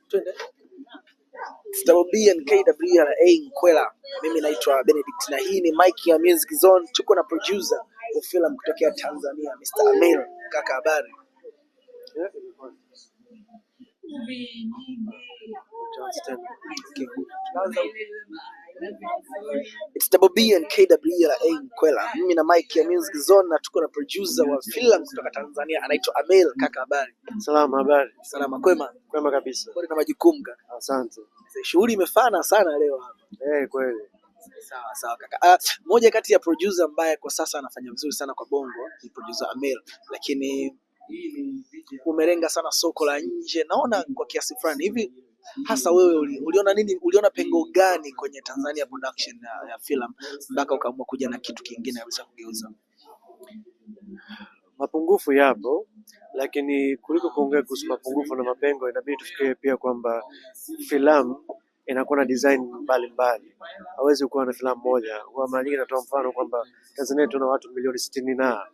Twende. Double B and KWLA Nkwela. Mimi naitwa Benedict na hii ni mic ya Music Zone. Tuko na producer wa filamu kutokea Tanzania, Mr. Amir. Kaka, habari? Okay. Tunaanza. It's Double B and KWLA Nkwela. Mimi na mic ya Music Zone na tuko na producer wa filamu kutoka Tanzania anaitwa Amir. Kaka, habari? Salama, habari? Salama, kwema? Kwema kabisa. Pole na majukumu kaka. Asante. Shughuli imefana sana leo hapa. Kweli. Sawa sawa kaka. Ah, moja kati ya producer ambaye kwa sasa anafanya vizuri sana kwa Bongo ni producer Amir, lakini umelenga sana soko la nje, naona kwa kiasi fulani hivi. Hasa wewe uliona nini, uliona pengo gani kwenye Tanzania production ya film mpaka ukaamua kuja na kitu kingine kabisa kugeuza? Mapungufu yapo, lakini kuliko kuongea kuhusu mapungufu na mapengo, inabidi tufikirie pia kwamba filamu inakuwa na design mbalimbali. Hawezi kuwa na filamu moja. Huwa mara nyingi natoa mfano kwamba Tanzania tuna watu milioni 60 na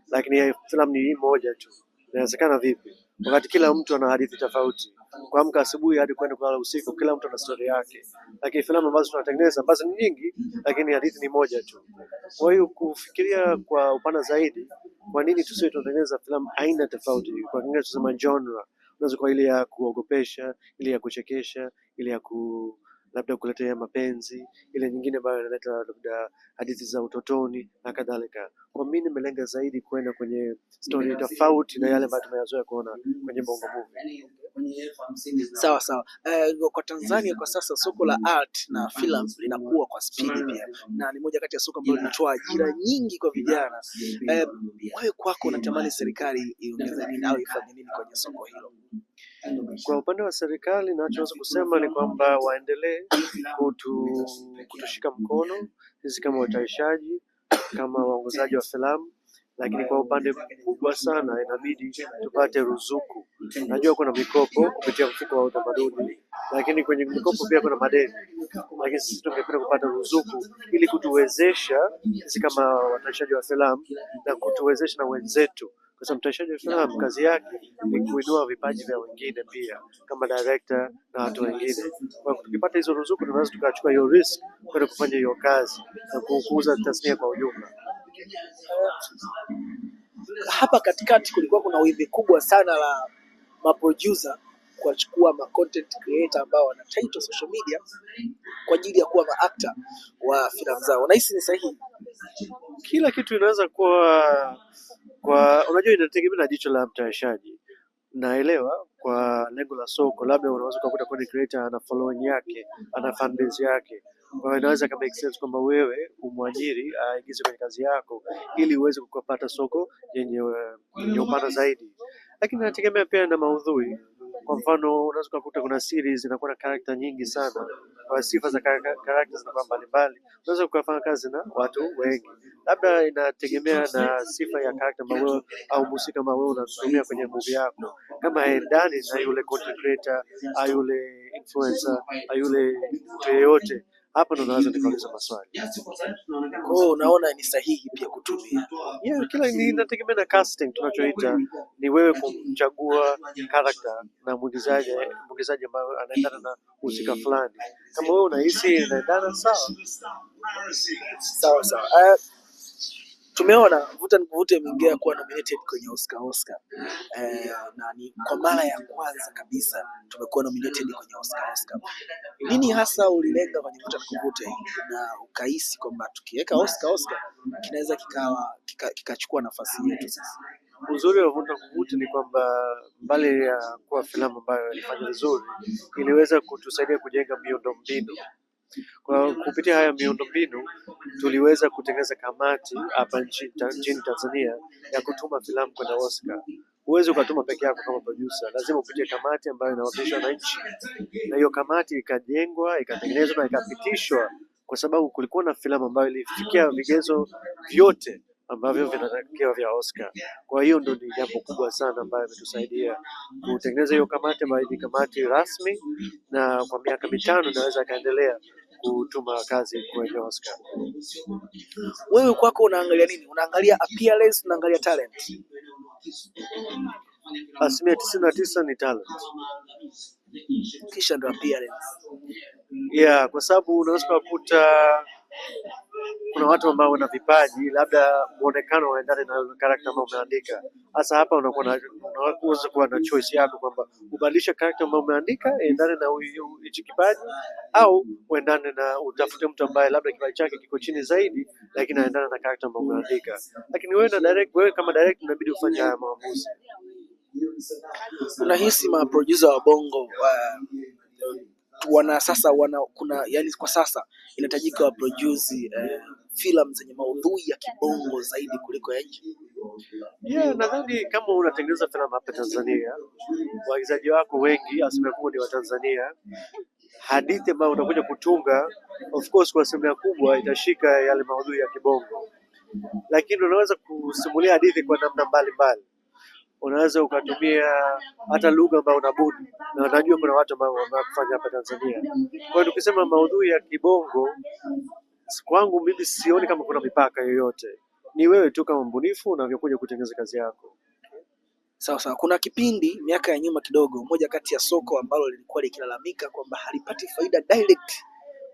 lakini filamu ni hii moja tu. Inawezekana vipi wakati kila mtu ana hadithi tofauti? Kuamka asubuhi hadi kwenda kulala usiku, kila mtu ana story yake, lakini filamu ambazo tunatengeneza ambazo ni nyingi, lakini hadithi ni moja tu. Kwa hiyo kufikiria kwa upana zaidi, kwa nini tusiwe tunatengeneza filamu aina tofauti? Kwa Kiingereza tunasema genre. Unaweza kuwa ile ya kuogopesha, ile ya kuchekesha, ile ya ku labda kuletea mapenzi, ile nyingine ambayo inaleta labda hadithi za utotoni na kadhalika. Kwa mimi nimelenga zaidi kwenda kwenye story tofauti na yale ambayo tumeyazoea kuona kwenye Bongo Movie. Sawa sawa. Kwa Tanzania kwa sasa soko la art na film linakuwa kwa spidi pia, na ni moja kati ya soko ambalo linatoa ajira nyingi kwa vijana. Wewe kwako unatamani serikali iongeze nini au ifanye nini kwenye soko hilo? Kwa upande wa serikali, nachoweza kusema ni kwamba waendelee kutushika mkono sisi kama watayarishaji, kama waongozaji wa filamu, lakini kwa upande mkubwa sana inabidi tupate ruzuku. Najua kuna mikopo kupitia mfuko wa utamaduni, lakini kwenye mikopo pia kuna madeni, lakini sisi tungependa kupata ruzuku ili kutuwezesha sisi kama watayarishaji wa filamu na kutuwezesha na wenzetu, kwa sababu mtayarishaji wa filamu kazi yake ni kuinua vipaji vya wengine pia kama director na watu wengine. Kwa tukipata hizo ruzuku, tunaweza tukachukua hiyo risk kwenda kufanya hiyo kazi na kukuza tasnia kwa ujumla. Hapa katikati kulikuwa kuna wimbi kubwa sana la maproducer kuwachukua ma content creator ambao wana title social media kwa ajili ya kuwa maactor wa filamu zao. Unahisi ni sahihi? Kila kitu inaweza kuwa kwa, unajua inategemea na jicho la mtayarishaji. Naelewa kwa lengo la soko, labda unaweza ukakuta content creator ana following yake, ana fan base yake, kwa hiyo inaweza ka make sense kwamba wewe umwajiri aingize kwenye kazi yako ili uweze kupata soko yenye upana zaidi, lakini inategemea pia na maudhui. Kwa mfano, unaweza ukakuta kuna series inakuwa na character nyingi sana, kwa sifa za character zinakuwa mbalimbali, unaweza ukafanya kazi na watu wengi, labda inategemea na sifa ya character ambayo wewe au mhusika ambao wewe unatumia kwenye movie yako, kama haendani na yule content creator au yule influencer au yule mtu yeyote, hapa ndo naweza nikauliza maswali. Kwa hiyo unaona ni sahihi pia kutumia. Yeah, kila ni inategemea na casting tunachoita ni wewe kumchagua character na mwigizaji ambaye anaendana na husika fulani. Kama wewe unahisi inaendana, sawa. Sawa sawa. Tumeona Vuta Nikuvute imeingia kuwa nominated kwenye Oscar. Na ni kwa mara ya kwanza kabisa tumekuwa nominated kwenye Oscar. Nini hasa ulilenga kwenye Vuta Nikuvute na ukahisi kwamba tukiweka Oscar kinaweza kikawa kikachukua nafasi yetu sasa? Uzuri wa Vuta Nikuvute ni kwamba mbali ya kuwa filamu ambayo ilifanya vizuri, iliweza kutusaidia kujenga miundombinu. Kwa kupitia haya miundombinu tuliweza kutengeneza kamati hapa nchini Tanzania ya kutuma filamu kwenda Oscar. Huwezi ukatuma peke yako kama producer, lazima upitie kamati ambayo inawakilisha wananchi, na hiyo kamati ikajengwa, ikatengenezwa na ikapitishwa, kwa sababu kulikuwa na filamu ambayo ilifikia vigezo vyote ambavyo vinatakiwa vya Oscar. Kwa hiyo ndo ni jambo kubwa sana ambayo imetusaidia kutengeneza hiyo kamati ambayo ni kamati rasmi, na kwa miaka 5 inaweza ikaendelea kutuma kazi kwenye Oscar. Wewe kwako unaangalia nini? Unaangalia appearance, unaangalia talent? 99% ni talent. Kisha ndo appearance. Yeah, kwa sababu unaweza kukuta kuna watu ambao wana vipaji, labda muonekano waendane na character ambao umeandika. Sasa hapa unakuwa na unaweza kuwa na choice yako kwamba ubadilishe character ambayo umeandika iendane na hichi kipaji, au uendane na utafute mtu ambaye labda kipaji chake kiko chini zaidi, lakini anaendana na character ambayo umeandika. Lakini wewe na direct, wewe kama direct inabidi ufanye haya maamuzi. Unahisi maproducer wa Bongo wana sasa wana kuna yani, kwa sasa inahitajika wa produce filamu zenye maudhui ya kibongo zaidi kuliko ya nje? Yeah, nadhani kama unatengeneza filamu hapa Tanzania, waigizaji wako wengi asilimia kubwa ni wa Tanzania. Hadithi ambayo utakuja kutunga, of course, kwa asilimia kubwa itashika yale maudhui ya kibongo, lakini unaweza kusimulia hadithi kwa namna mbalimbali. Unaweza ukatumia hata lugha ambayo unabuni, na najua kuna watu ambao wanafanya hapa Tanzania. Kwa hiyo tukisema maudhui ya kibongo, kwangu mimi sioni kama kuna mipaka yoyote. Ni wewe tu kama mbunifu unavyokuja kutengeneza kazi yako. Sawa sawa. Kuna kipindi miaka ya nyuma kidogo, moja kati ya soko ambalo lilikuwa likilalamika kwamba halipati faida direct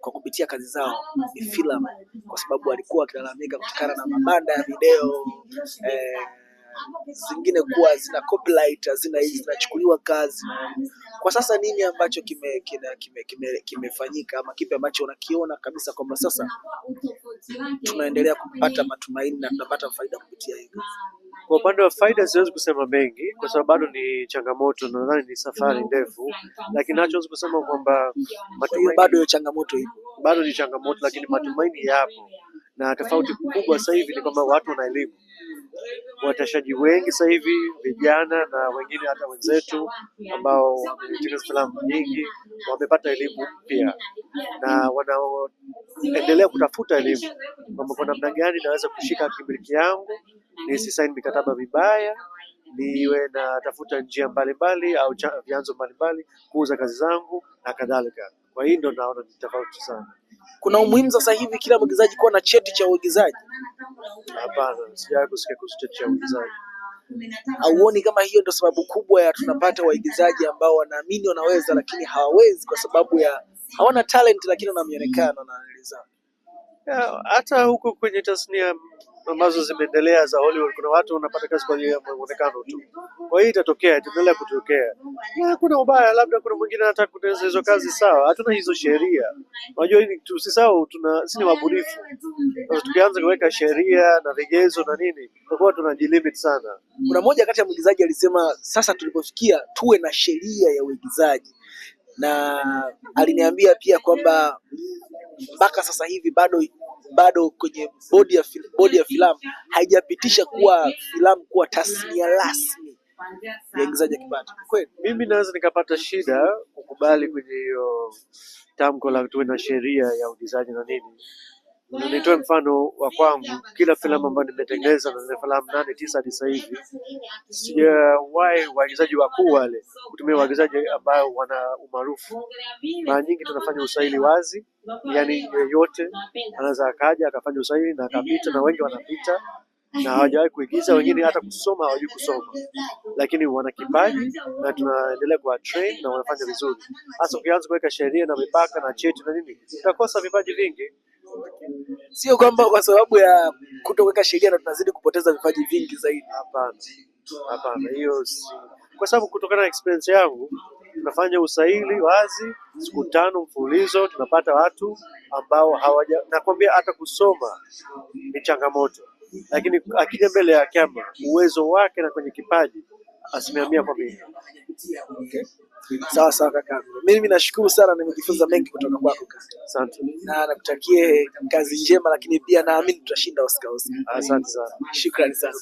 kwa kupitia kazi zao ni filamu, kwa sababu walikuwa wakilalamika kutokana na mabanda ya video zingine kuwa zina copyright, hazina hizi zinachukuliwa kazi. Kwa sasa nini ambacho kimefanyika ama kipi ambacho unakiona kabisa kwamba sasa tunaendelea kupata matumaini na tunapata faida kupitia hii kazi? Kwa upande wa faida siwezi kusema mengi kwa sababu bado ni changamoto na nadhani ni safari ndefu, lakini nachoweza kusema kwamba Kwa hiyo bado hiyo changamoto ipo, bado ni changamoto, lakini matumaini yapo, na tofauti kubwa sasa hivi ni kwamba watu wana elimu. Watashaji wengi sasa hivi vijana na wengine hata wenzetu ambao wametengeneza filamu nyingi wamepata elimu mpya na wanaendelea kutafuta elimu kwamba kwa namna gani naweza kushika kimiliki yangu, nisisaini mikataba mibaya, niwe natafuta njia mbalimbali au vyanzo mbalimbali kuuza kazi zangu na kadhalika. Kwa hii ndo naona ni tofauti sana. Kuna umuhimu sasa hivi kila mwigizaji kuwa na cheti cha uigizaji? Hapana, sijawahi kusikia kuhusu cheti cha uigizaji. Hauoni kama hiyo ndio sababu kubwa ya tunapata waigizaji ambao wanaamini wanaweza lakini hawawezi kwa sababu ya hawana talent, lakini wana mionekano na nilizao? Hata huko kwenye tasnia ambazo zimeendelea za Hollywood kuna watu wanapata kazi kwa ajili ya muonekano tu. Kwa hiyo itatokea, itaendelea kutokea. Na kuna ubaya, labda kuna mwingine anataka kutengeneza hizo kazi, sawa. Hatuna hizo sheria. Unajua hili tusisahau, tuna sisi ni wabunifu. Sasa tukianza kuweka sheria na vigezo na nini, tutakuwa tunajilimit sana. Kuna mmoja kati ya mwigizaji alisema sasa tulipofikia tuwe na sheria ya uigizaji, na aliniambia pia kwamba mpaka sasa hivi bado kwenye bodi ya filamu haijapitisha kuwa filamu kuwa tasnia rasmi ya uigizaji wa kipato. Kweli mimi naweza nikapata shida kukubali kwenye hiyo tamko la tuwe na sheria ya uigizaji na nini. Nitoe mfano wa kwangu, kila filamu ambayo nimetengeneza na zile filamu 8 9 hadi sasa hivi, sijawahi waigizaji wakuu wale kutumia waigizaji ambao wana umaarufu. Mara nyingi tunafanya usaili wazi, yani yeyote anaweza akaja akafanya usaili na akapita, na wengi wanapita na hawajawahi kuigiza, wengine hata kusoma hawajui kusoma, lakini wana kipaji na tunaendelea kuwa train na wanafanya vizuri. Hasa ukianza kuweka sheria na mipaka na cheti na nini, utakosa vipaji vingi. Sio kwamba kwa sababu ya kutoweka sheria na tunazidi kupoteza vipaji vingi zaidi. Hapana, hapana, hiyo si kwa sababu kutokana na experience yangu tunafanya usaili wazi siku 5 mfululizo, tunapata watu ambao hawaja, nakwambia hata kusoma ni changamoto, lakini akija mbele ya kamera uwezo wake na kwenye kipaji 100% kwa 100. Okay. Sawa sawa kaka. Mimi nashukuru sana, nimejifunza mengi kutoka kwako kaka. Asante. Na nakutakie kazi njema, lakini pia naamini tutashinda Oscar Oscar. Asante sana. Shukrani sana.